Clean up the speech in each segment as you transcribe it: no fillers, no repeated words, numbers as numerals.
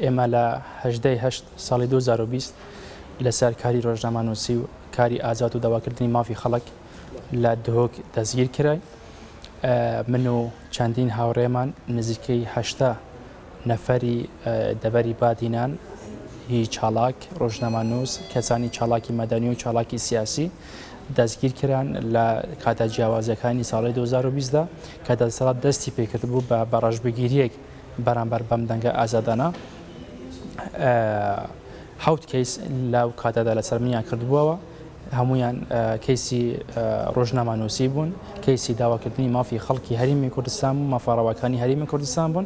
ئێمە لە 18 هەشت ساڵی 2020 لەسەر کاری ڕۆژنامەنووسی و کاری ئازاد و داواکردنی مافی خەڵک لە دهۆک دەستگیر کراین. من و چەندین هاوڕێمان نزیکەی 80 نەفەری دەڤەری بادینان هی چالاک، ڕۆژنامەنووس، کەسانی چالاکی مەدەنی و چالاکی سیاسی دەستگیر کران لە کاتە جیاوازەکانی ساڵی 2020 دا کە دەسەڵات دەستی پێکردبوو بە بەڕەشبگیرییەک بەرامبەر بەم دەنگە ئازادانە. حەوت کەیس لەو کاتەدا لەسەر منیان کردبووەوە، هەموویان کەیسی ڕۆژنامەنووسی بوون، کەیسی داواکردنی مافی خەڵکی هەرێمی کوردستان بوو، مافە ڕەواکانی هەرێمی کوردستان بوون،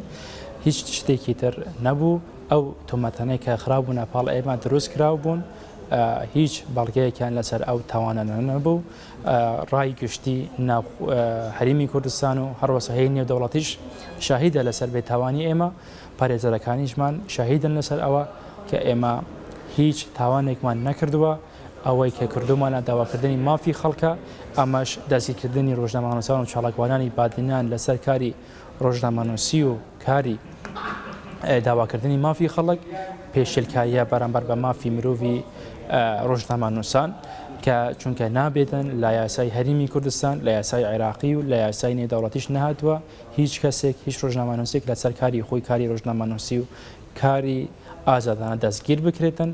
هیچ شتێکی تر نەبوو. ئەو تۆمەتانەی کە خرابوونە پاڵ ئێمە دروست کراو بوون، هیچ بەڵگەیەکیان لەسەر ئەو تاوانانە نەبوو. ڕای گشتی ناو هەرێمی کوردستان و هەروەسا هی نێودەوڵەتیش شاهیدە لەسەر بێتاوانی ئێمە. پارێزەرەکانیشمان شاهیدن لەسەر ئەوە کە ئێمە هیچ تاوانێکمان نەکردووە، ئەوەی کە کردوومانە داواکردنی مافی خەڵکە، ئەمەش دەستگیرکردنی ڕۆژنامەنووسان و چالاکوانانی بادینان لەسەر کاری ڕۆژنامەنووسی و کاری داواکردنی مافی خەڵک، پێشێلکارییە بەرامبەر بە مافی مرۆڤی ڕۆژنامەنووسان کە چونکە نابێتن لە یاسای هەرێمی کوردستان، لە یاسای عێراقی و لە یاسای نێودەوڵەتیش نەهاتووە. هیچ کەسێک، هیچ ڕۆژنامەنووسێک لەسەر کاری خۆی، کاری ڕۆژنامەنووسی و کاری ئازادانە دەستگیر بکرێتن،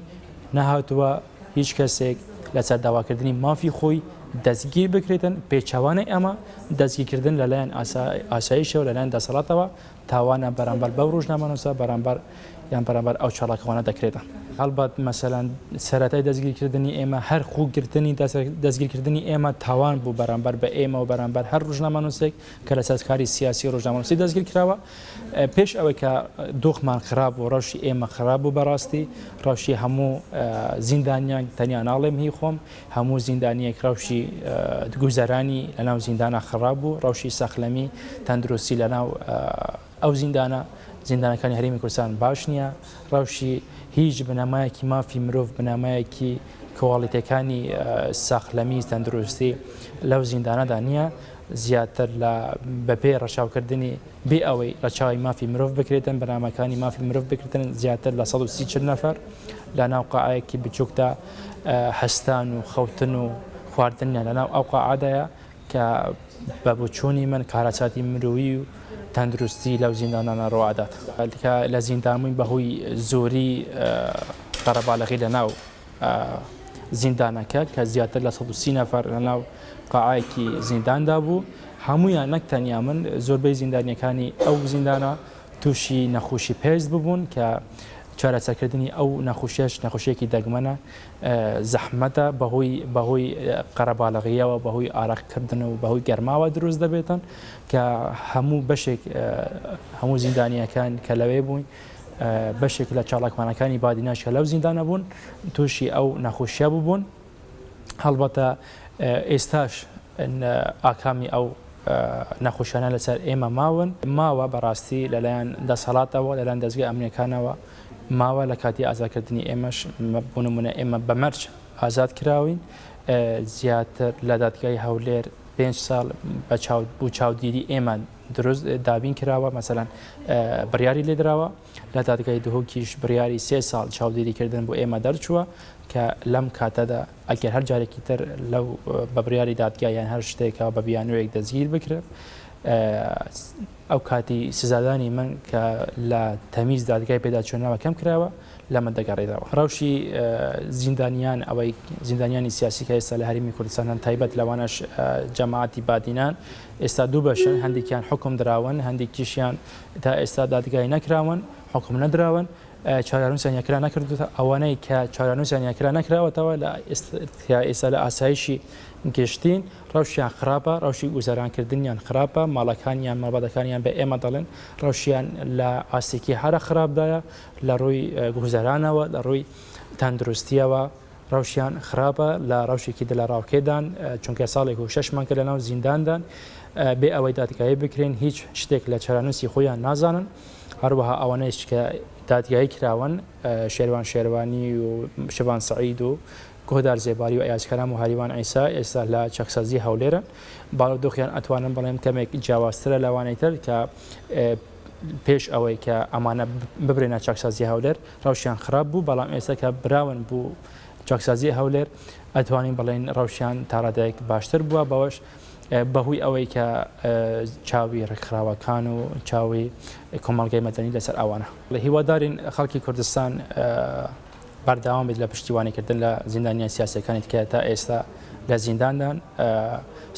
نەهاتووە هیچ کەسێک لەسەر داواکردنی مافی خۆی دەستگیر بکرێتن، پێچەوانەی ئەمە دەستگیرکردن لەلایەن ئاسایشەوە، لەلایەن دەسەڵاتەوە تاوانە بەرامبەر بەو ڕۆژنامەنووسە، بەرامبەر یان بەرامبەر ئەو چالاکوانە دەکرێتن. هەڵبەت مەسەلەن سەرەتای دەستگیرکردنی ئێمە هەر خووگرتنی دەستگیرکردنی ئێمە تاوان بوو بەرامبەر بە ئێمە و بەرامبەر هەر ڕۆژنامەنووسێک، کە لەسەر کاری سیاسی و ڕۆژنامەنووسی دەستگیر کراوە. پێش ئەوەی کە دۆخمان خراپ بوو، ڕەوشی ئێمە خراپ بوو بەڕاستی، ڕەوشی هەموو زیندانیان، تەنیا ناڵێم هی خۆم، هەموو زیندانییەک ڕەوشی گوزەرانی لەناو زیندانا خراپ بوو، ڕەوشی سەخلەمی تەندروستی لەناو ئەو زیندانە، زیندانەکانی هەرێمی کوردستان باش نییە، ڕەوشی هیچ بنەمایەکی مافی مرۆڤ، بنەمایەکی کواڵیتەکانی ساخلەمی تەندروستی لەو زیندانەدا نییە. زیاتر لە بەپێی ڕەچاوکردنی بێ ئەوەی ڕەچاوی مافی مرۆڤ بکرێتن بەرنامەکانی مافی مرۆڤ بکرێتن زیاتر لە 130 چل نەفەر لە ناو قاعەیەکی بچووکدا هەستان و خەوتن و خواردنیان لە ناو ئەو قاعەدایە کە بە بۆچوونی من کارەساتی مرۆیی و تەندروستی لەو زیندانانە ڕوئەدات کە لە زیندان بووین بەهۆی زۆری قەرەباڵغی لە ناو زیندانەکە کە زیاتر لە 130 نەفەر لەناو قاعەیەکی زینداندا بوو، هەموویان نەک تەنیا من، زۆربەی زیندانییەکانی ئەو زیندانە تووشی نەخۆشی پێست ببوون کە چارەسەرکردنی ئەو نەخۆشیەش نەخۆشیەکی دەگمەنە، زەحمەتە بەهۆی بەهۆی قەرەباڵغییەوە، بەهۆی ئارەقکردن و بەهۆی گەرماوە دروست دەبێتن کە هەموو بەشێک هەموو زیندانییەکان کە لەوێ بووین بەشێک لە چالاکوانەکانی بادیناش کە لەو زیندانە بوون تووشی ئەو نەخۆشیە ببوون. هەڵبەتە ئێستاش ئاکامی ئەو نەخۆشیانە لەسەر ئێمە ماون، ماوە بەڕاستی لەلایەن دەسەڵاتەوە، لەلایەن دەزگا ئەمنیەکانەوە ماوە لە کاتی ئازادکردنی ئێمەش بۆ نمونە ئێمە بە مەرج ئازاد کراوین زیاتر لە دادگای هەولێر پێنج ساڵ بە چاو بۆ چاودێری ئێمە دروست دابین کراوە مەسەلەن بڕیاری لێدراوە لە دادگای دهۆکیش بڕیاری سێ ساڵ چاودێریکردن بۆ ئێمە دەرچووە کە لەم کاتەدا ئەگەر هەر جارێکی تر لەو بە بڕیاری دادگا یان هەر شتێکەوە بە بیانوویەک دەستگیر بکرێم ئەو کاتی سزادانی من کە لە تەمیز دادگای پێداچوونەوە کەم کراوە لە من دەگەڕێتەوە. ڕەوشی زیندانیان ئەوەی زیندانیانی سیاسی کە ئێستا لە هەرێمی کوردستان هەن تایبەت لەوانەش جەماعەتی بادینان ئێستا دوو بەشن هەندێکیان حوکم دراون هەندێکیشیان تا ئێستا دادگای نەکراون حوکم نەدراون چارەنووسیان یەکلا نەکردووە ئەوانەی کە چارەنووسیان یەکلا نەکراوەتەوە لە ئێستا لە ئاسایشی گشتین ڕەوشیان خراپە ڕەوشی گوزەرانکردنیان خراپە ماڵەکانیان ماڵباتەکانیان بە ئێمە دەڵێن ڕەوشیان لە ئاستێکی هەرە خراپدایە لە ڕووی گوزەرانەوە لە ڕووی تەندروستیەوە ڕەوشیان خراپە لە ڕەوشێکی دلەڕاوکێدان چونکە ساڵێک و شەش مانگە لەناو زینداندان بێ ئەوەی دادگایی بکرێن هیچ شتێک لە چارەنووسی خۆیان نازانن هەروەها ئەوانەیش کە دادگایی کراون شێروان شێروانی و شڤان سەعید و گۆدار زێباری و ئەیاز کەرام و هەریوان عیسا ئێستا لە چاکسازی هەولێرن بارودۆخیان ئەتوانم بڵێم کەمێک جیاوازترە لەوانەی تر کە. پێش ئەوەی کە ئەمانە ببرێنە چاکسازی هەولێر ڕەوشیان خراپ بوو، بەڵام ئێستا کە براون بوو چاکسازی هەولێر ئەتوانین بڵێین ڕەوشیان تاڕادەیەک باشتر بووە، بەوەش بەهۆی ئەوەی کە چاوی ڕێکخراوەکان و چاوی کۆمەڵگەی مەدەنی لەسەر ئەوانە. هیوادارین خەڵکی کوردستان بەردەوام بێت لە پشتیوانیکردن لە زیندانیان سیاسیەکانی کە تا ئێستا لە زینداندان،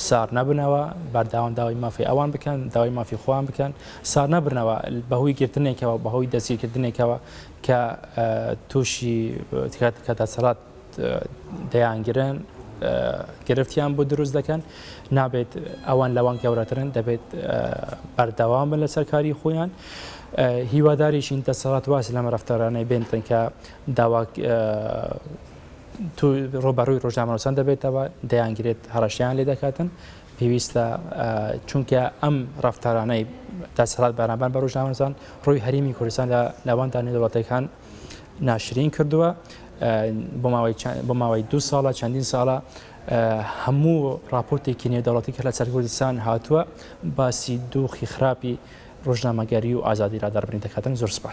سار نەبنەوە، بەردەوام داوای مافی ئەوان بکەن، داوای مافی خۆیان بکەن، سار نەبنەوە بەهۆی گرتنێکەوە، بەهۆی دەستگیرکردنێکەوە کە تووشی کە دەسەڵات دەیانگرن گرفتیان بۆ دروست دەکەن، نابێت ئەوان لەوان گەورەترن، دەبێت بەردەوام بن لەسەر کاری خۆیان. هیواداریشین دەسەڵات واز لەم ڕەفتارانەی بێنن کە داوا ڕووبەڕووی ڕۆژنامەنووسان دەبێتەوە، دەیانگرێت، هەڕەشەیان لێ دەکاتن. پێویستە چونکە ئەم ڕەفتارانەی دەسەڵات بەرامبەر بە ڕۆژنامەنووسان ڕووی هەرێمی کوردستان لە ناوەندە نێودەوڵەتیەکان ناشرین کردووە. بۆ ماوەی دوو ساڵە چەندین ساڵە هەموو راپۆرتێکی نێودەوڵەتی کە لەسەر کوردستان هاتووە باسی دۆخی خراپی ڕۆژنامەگەری و ئازادی ڕادەربڕین دەکاتن. زۆر سپاس.